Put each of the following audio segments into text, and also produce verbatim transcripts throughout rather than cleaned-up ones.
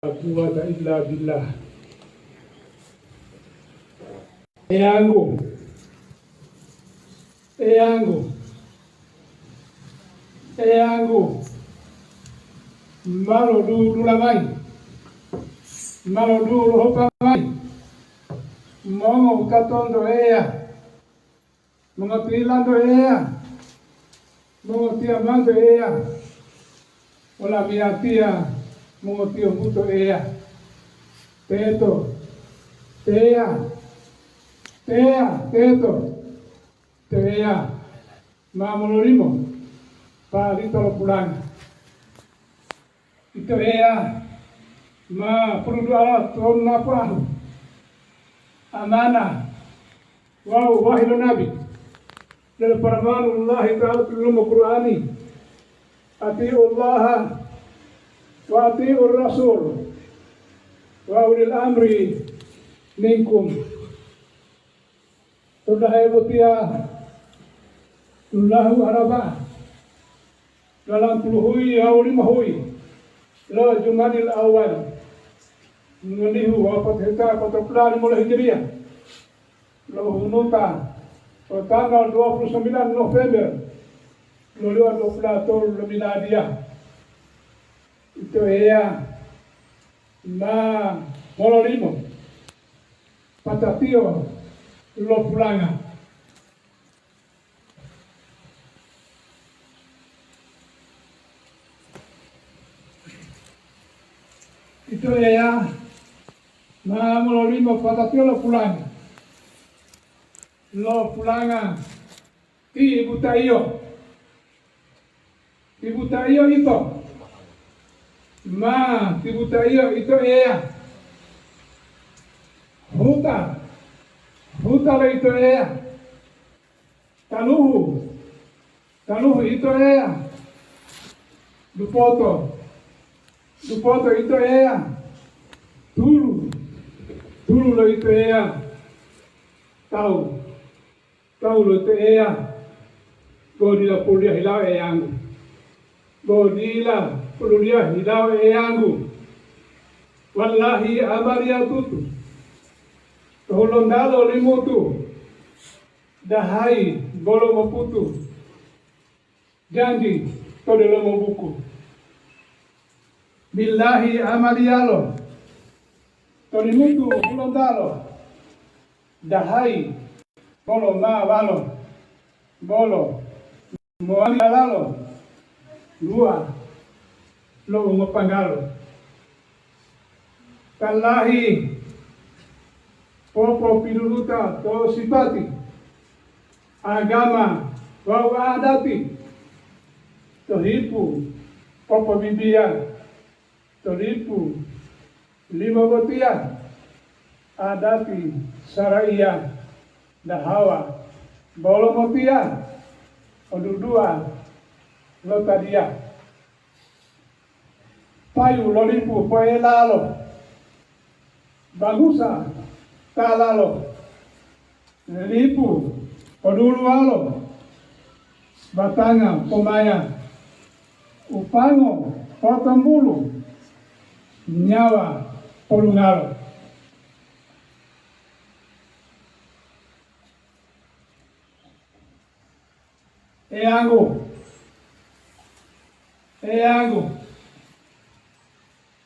quwwata illa billah. Eyanggu, eyanggu, eyanggu, ma lodudula mayi, ma lodulohopa mayi, mongo wutatonto Eya. Mongotilanto Eya, mongotiyamanto Eya, olamiyatiya mongotiyombuto Eya. Teto, teya, teya, teto, teya, ma mololimo palito lo pulanga. Ito Eya, ma puluduala tonu napuahu, amana wawu wahi lo nabi, lele paramanu Allahi Ta'ala to delomo Qur'ani, "Ati'u Allaha wa ati'u Rasul wa ulil amri minkum." To dahae botiya, dulahu Araba, dalam puluhuyi wawu lima huyi lo Jumadil Awal, ngolihu wawu potiheta potopula limo lo Hijriya, lo hunuta to tanggal dua puluh sembilan November, loliyo dua puluh tolu lo Miladiya. Ito Eya ma mololimo patatiyo lo pulanga. Ito Eya ma mololimo patatiyo lo pulanga, lo pulanga ti butaiyo. Ti butaiyo ito. Ma ti butaiyo ito Eya. Huta, huta lo ito Eya. Taluhu, taluhu ito Eya. Dupoto, dupoto ito Eya. Tulu, tulu lo ito Eya. Tawu, tawu lo ito Eya, bo dila poluliya hilawo Eyanggu, bo dila poluliya hilawo Eyanggu. Wallahi, amariyatutu, to Hulontalo Limutu, dahayi bolo moputu janji to delomo buku. Billahi, amaliyalo to Limutu Hulontalo, dahayi bolo mawalo, bolo mowali dalalo dua lo ungopanggalo. Tallahi, popopiduluta to sipati, agama wawu adati, to hipu popobibiya, to lipu limo botiya, adati saraiya dahawa bolo motiya, o duduwa lo tadiya. Payu lo lipu poelalo, bangusa talalo, lipu poduluwalo, batanga pomaya, upango potombulu, nyawa polungalo. Eyanggu, Eyanggu,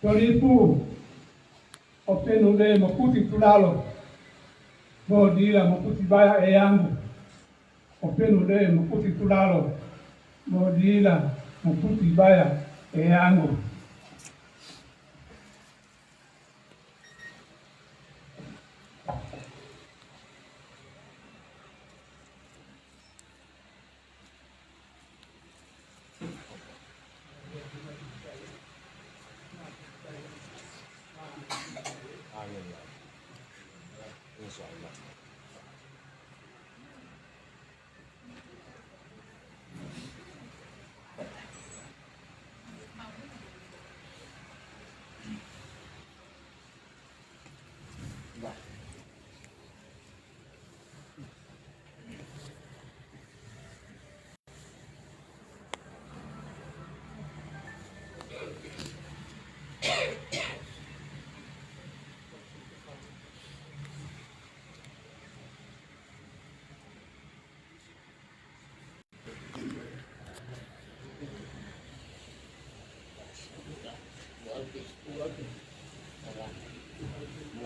to lipu openu de moputi tulalo, bo dila moputi baya Eyanggu. Openu de moputi tulalo, bo dila moputi baya Eyanggu. Amin, ya Allah. Insya Allah.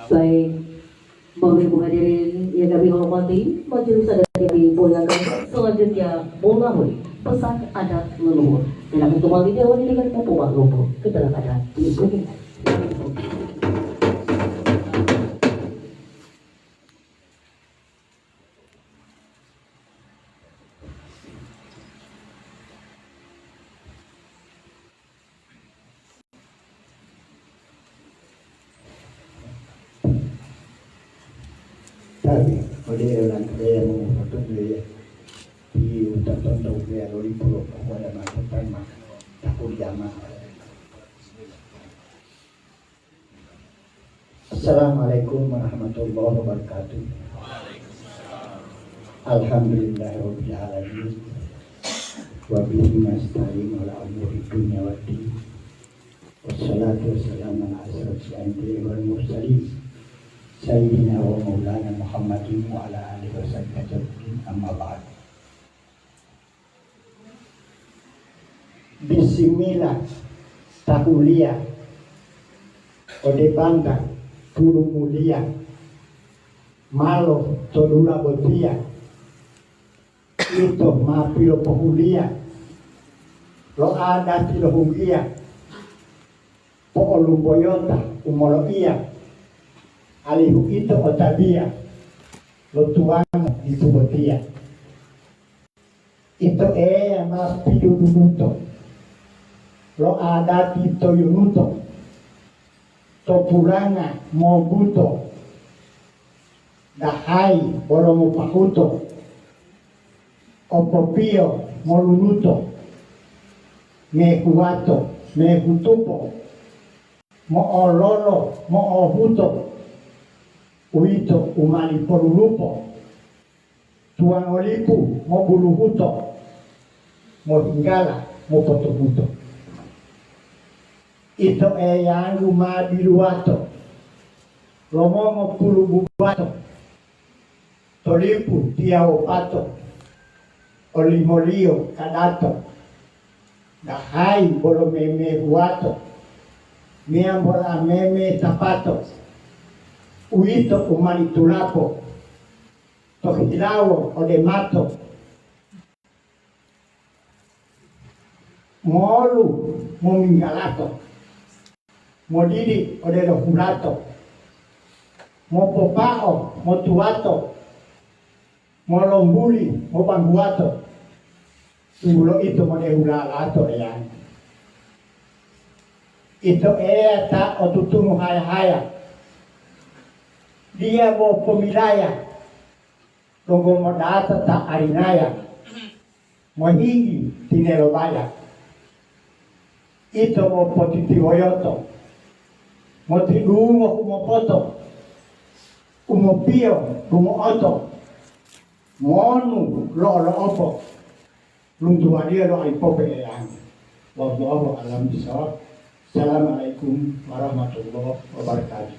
Baik, Bapak Ibu hadirin yang kami hormati, majelis adat yang kami muliakan, selanjutnya mulai pesan adat leluhur. Silakan kembali diawali dengan membawa lombok ke dalam adat di bumi. Tabi, ode olanto eya mongototo eya, ti utatonto ubeya loli polo pohuwa dama totama takul jamaah. Assalamualaikum warahmatullahi wabarakatuh. Alhamdulillahirabbil alamin. Wa bihi nasta'in ala umuri dunya waddin. Wassalatu wassalamu ala asyrafil anbiya'i wal mursalin, sayyidina wa maulana Muhammadin wa ala alihi wa sahbihi ajma'in. Amma ba'du. Bisimila tahuliya ode banta tulu muliya, malo to dula botiya. Ito ma pilopohuliya lo adati lo hunggiya, po'olumboyota u moloiya, alihu ito otabiya lo tuwango ditu botiya. Ito Eya ma piduduluto lo adati to yunuto, to pulanga mobuto, dahayi bolo mopahuto, opopiyo moluluto, mehuwato, mehutupo, mo'ololo, mo'ohuto, uwito u mali polulupo, tuwango lipu mobuluhuto, mohinggala mopotohuto. Ito Eyanggu ma biluwato, lomongo pulu bubato, to lipu tiyawopato, olimoliyo kadato, dahayi bolo memehuwato, meyambola meme tapato, uwito u mali tulapo, to hilawo ode mato, molu mominggalato, modidi odelo hulato, mopopao motuwato, molombuli mobangguwato, tunggulo ito modehulalato Eyanggu. Ito Eya ta otutungu haya-haya, diya bo pomilaya, donggo modata ta arinaya, mohinggi tinelo baya. Ito mopotitiwoyoto, motidungo u mopoto, u mopiyo u mo'oto, monu lo'o-lo'opo, luntuwaliyo lo aipope Eyanggu. Wallahu a'lam bishawab. Assalamualaikum warahmatullahi wabarakatuh.